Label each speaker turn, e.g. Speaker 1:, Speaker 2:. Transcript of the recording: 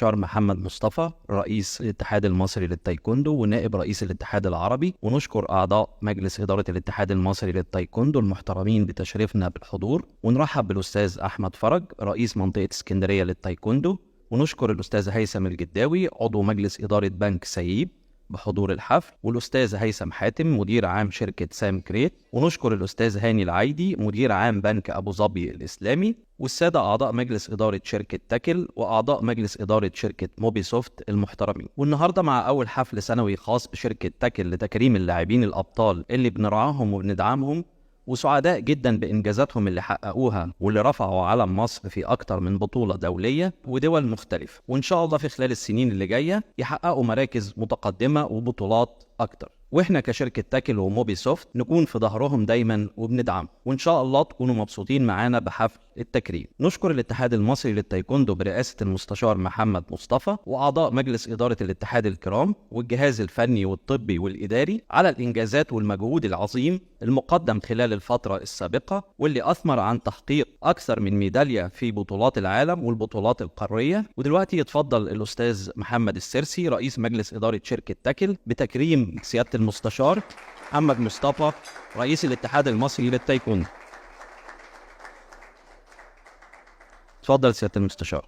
Speaker 1: محمد مصطفى رئيس الاتحاد المصري للتايكوندو ونائب رئيس الاتحاد العربي، ونشكر أعضاء مجلس إدارة الاتحاد المصري للتايكوندو المحترمين بتشريفنا بالحضور، ونرحب بالأستاذ أحمد فرج رئيس منطقة اسكندرية للتايكوندو، ونشكر الأستاذ هيثم الجداوي عضو مجلس إدارة بنك سيب بحضور الحفل، والأستاذ هيثم حاتم مدير عام شركة سام كريت، ونشكر الأستاذ هاني العايدي مدير عام بنك أبو ظبي الإسلامي، والسادة أعضاء مجلس إدارة شركة تاكل وأعضاء مجلس إدارة شركة موبي سوفت المحترمين. والنهاردة مع أول حفل سنوي خاص بشركة تاكل لتكريم اللاعبين الأبطال اللي بنرعاهم وبندعمهم، وسعداء جدا بإنجازاتهم اللي حققوها واللي رفعوا علم مصر في أكتر من بطولة دولية ودول مختلفة، وإن شاء الله في خلال السنين اللي جاية يحققوا مراكز متقدمة وبطولات أكتر، وإحنا كشركة تاكل وموبي سوفت نكون في ظهرهم دايما وبندعمهم، وإن شاء الله تكونوا مبسوطين معانا بحفل التكريم. نشكر الاتحاد المصري للتايكوندو برئاسة المستشار محمد مصطفى وأعضاء مجلس إدارة الاتحاد الكرام والجهاز الفني والطبي والإداري على الإنجازات والمجهود العظيم المقدم خلال الفترة السابقة، واللي أثمر عن تحقيق أكثر من ميدالية في بطولات العالم والبطولات القارية. ودلوقتي يتفضل الأستاذ محمد السرسي رئيس مجلس إدارة شركة تاكل بتكريم سيادة المستشار محمد مصطفى رئيس الاتحاد المصري للتايكوندو. اتفضل سيادة المستشار.